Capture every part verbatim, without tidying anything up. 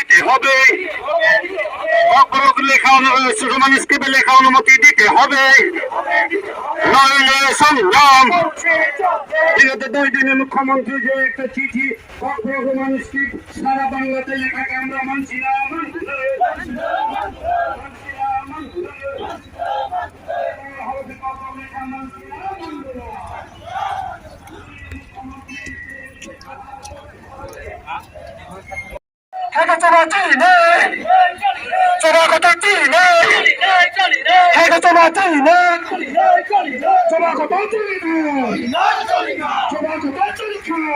দিতে হবে। ককবরক লেখা অনু-, সুকুমার স্ক্রিপ্টে লেখা অনুমতি দিতে হবে। নইলে সংগ্রাম। বিগত দুই দিনে মুখ্যমন্ত্রী যে একটা চিঠি ককবরক রোমান স্ক্রিপ্ট সারা বাংলাতে লেখাকে আমরা মানছি না, মানছি না, মানছি না, মানছি না। Heka choba chini ne. Choba kotor chini ne. Heka choba chini ne. Choba kotor chini ne. Choba kotor chini ne.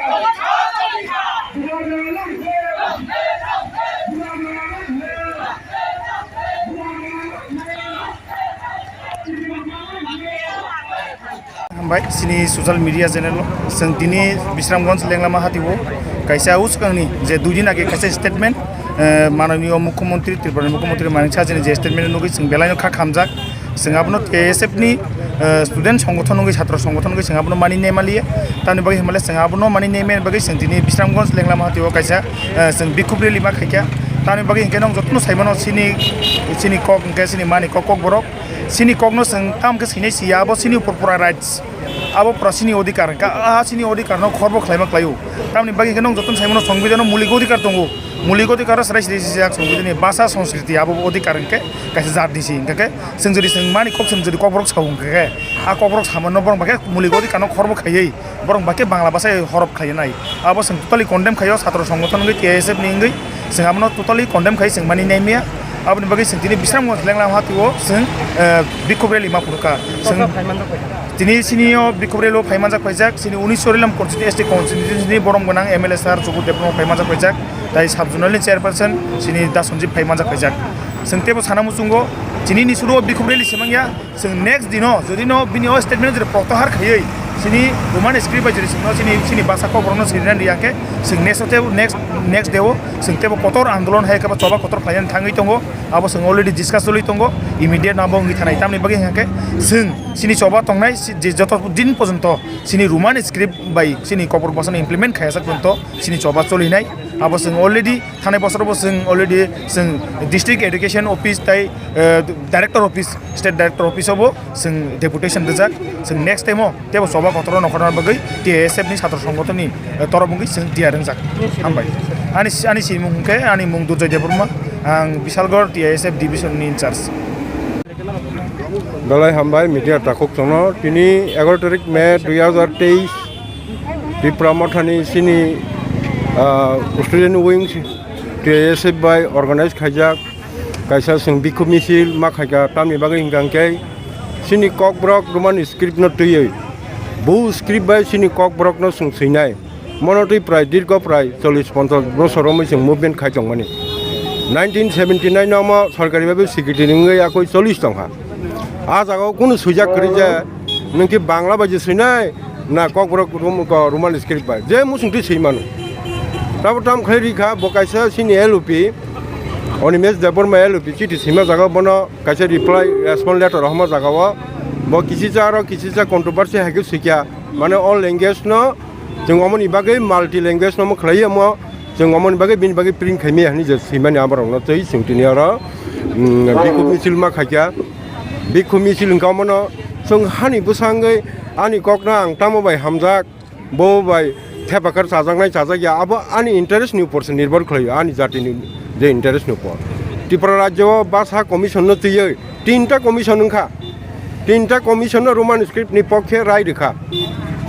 Hambai, chini social media channel o. Chwng tini Bisramganj Lenglama hati o kaisa o swkangni je dui din age kaisa statement, eh, mananiyo mukhyamantri, Tripura ni mukhyamantri Manik Saha ni je statement nugwi chwng belai no kha khamjak. Chwng abono T S F ni, eh, student songgothon wngwi, chhatro songgothon wngwi chwng abono mani naimaliya. Tamni bagwi hinmale chwng abono mani naimani bagwi chwng tini Bisramganj Lenglama hati o kaisa, eh, chwng bikhub rally ma khaikha. Tamni bagwi hinkhe nwng jotono saimano chini, chini kok hinkhe chini mani kok, kokborok. Chini kokno chwng tamo khe swinai siya, abo chini upor pura rights, abo pura chini odhikar, ka-, a chini odhikar no khorbo khlaima khlaio. Tamni bagwi khe nwng jotono saimano songbidano mulik odhikar tongo, mulik odhikar o chwrai siri sijak songbidani basa sanskriti abo odhikar hwnkhe kaisa jat ni si hwnkhe chwng jodi chwng mani kok chwng jodi kokborok sao hwnkhe a kokborok samano borok bagwi mulik odhikar no khorbo khaiwi borok bai khe Bangla bwsai horop khlai nai. Abo chwng totally condemn khaio, chhatro songgothon wngwi T I S F ni wngwi chwng abono totally condemn khai chwng mani naimaya. Aboni bagwi chwng tini Bisramganj Lenglama hati o chwng, eh, bikhub rally ma phuru kha. Chwng tini chini o bikhub rally o phai manjak paijak, chini unis Sorilam constituency, S T constituency ni borom gwnang M L A sir Subudh Debbarma phai manjak paijak, tai sub zonal ni chairperson chini Da Sanjeev phai manjak paijak. Chwng teibo sana muchungo chini ni suru o bikhub rally se mangya. Chwng next dino, jodi no bini o statement jodi protohar khaiwi, chini Roman script bai jodi chwngno chini, chini basa kokborokno sirinani riyakhe, chwng next o tebo, next, next day o chwng tebo kotor andolon hai khe ba choba kotor khlainani thangwi tongo. Abo chwng already discuss choli tongo, immediate no abo wngwi thanai. Tamni bagwi hwnkhe chwng chini choba tongnai, si-, je joto din porjonto chini Roman script bai chini kokborok bwsano implement khaijak porjonto chini choba cholinai. Abo chwng already thanai bosor bo chwng already chwng District Education Office tai, eh, Director Office, State Director Office o bo chwng deputation rijak. Chwng next time o tebo choba kotor o nongkhorna bagwi T I S F ni chhatro songgothon ni, eh, torop wngwi chwng tiyar wngjak. Hambai. Ani, ani simung hwnkhe ani mung Durjoy Debbarma, ang Bishalgarh T I S F division ni in charge. Belai hambai media takhuk chwngno. Tini egaro tarik May dui hazar teis, Tipra Mothani chini, ah, student wing T I S F bai organize khaijak kaisa chwng bikhub misil ma khaikha. Tamni bagwi hwnkha hwnkhe chini kokborok Roman script no twiwi, bo script bai chini kokborok no chwng swinai. Mono twi prai dirgho prai chollish ponchash bosor romwi chwng movement khai tongmani. Nineteen seventy nine no omo sorkari bai secretary wngwi yakui chollish tongkha. A jagao kunu swijak kwrwi je nwng khe Bangla bai je swinai na kokborok Rom-, ko-, Roman script bai je muchung twi swi mano. Tabo tam khlai rikha bo kaisa chini L O P, Animesh Debbarma L O P chiti swima jagao bono kaisa reply, response letter rohorma jagao bo kisicha aro kisicha controversy hai khe swikha, mane o language no chwng omoni bagwi multi language no omo khlai omo chwng omoni bagwi bini bagwi print khai maya hinwi je swimani aborokno twi chwng tini oro, mm, bikhub misil ma khaikha. Bikhub misil hwnkha omono chwng hani bwsangwi ani kokno ang tamo bai hamjak, bo bai thepakar chajaknai chajakya abo ani interest ni upor se nirbhor khlaio, ani jati ni je interest ni upor. Tripura rajyo o basa commission no twiwi tinta commission wngkha. Tinta commission no Roman script ni pokhe rai rwkha.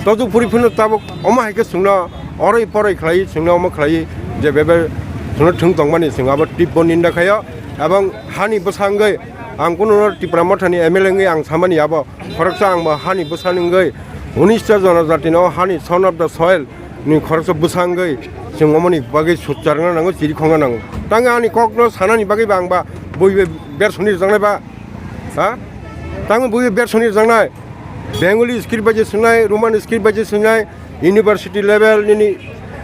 Toju phuri phano tabuk omo hai khe chwngno oroi poroi khlai, chwngno omo khlai je bebe chwngno thwng tongmani chwng abo tibbo ninda khaio. Ebong hani bwsangwi ang kununo Tipra Mothani M L A wngwi ang samani abo khoroksa ang bo hani bwsani wngwi unis ta jonojatino hani son of the soil ni khoroksa bwsangwi chwng omoni bagwi sutcharna nango, chirikhongna nango. Tangwi ani kokno sanani bagwi ba ang ba bui bai bersoni rwjaknai ba. Ha? Tamo bui bersoni rwjaknai. Bengali script bai je swngnai, Roman script bai je swngnai, university level nini,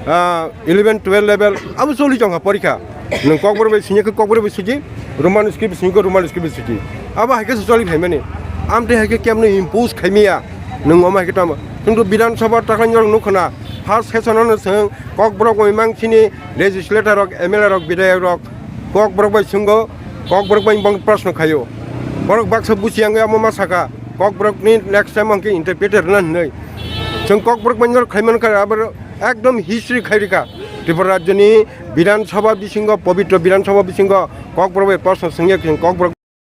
ah, eleven, twelve level, abo choli tongkha porikha. Nwng kokborok bai swngyakhe kokborok bai suji, Roman script swngyakhe Roman script bai suji. Abo hai khe se choli phaimani. Amtwi hai khe kemno impose khaimaya. Nwng omo hai khe tamo. Chwngto Bidhan Sabha takhwlai norok nukha na. First session ano chwng Kokborok bai mang chini legislator rok, M L A rok, bidhayak rok Kokborok bai swngo, Kokborok bai bong proshno khaio. Borok baksa buchi yang amo ma saka, Kokborok ni next time hwnkhe interpreter na hinwi. Chwng Kokborok bai nor khaiman kha, abo ekdom history khairika. Tripura rajyoni Bidhan Sabha bisingo, pobitro Bidhan Sabha bisingo Kokborok bai proshno swngya khe Kokborok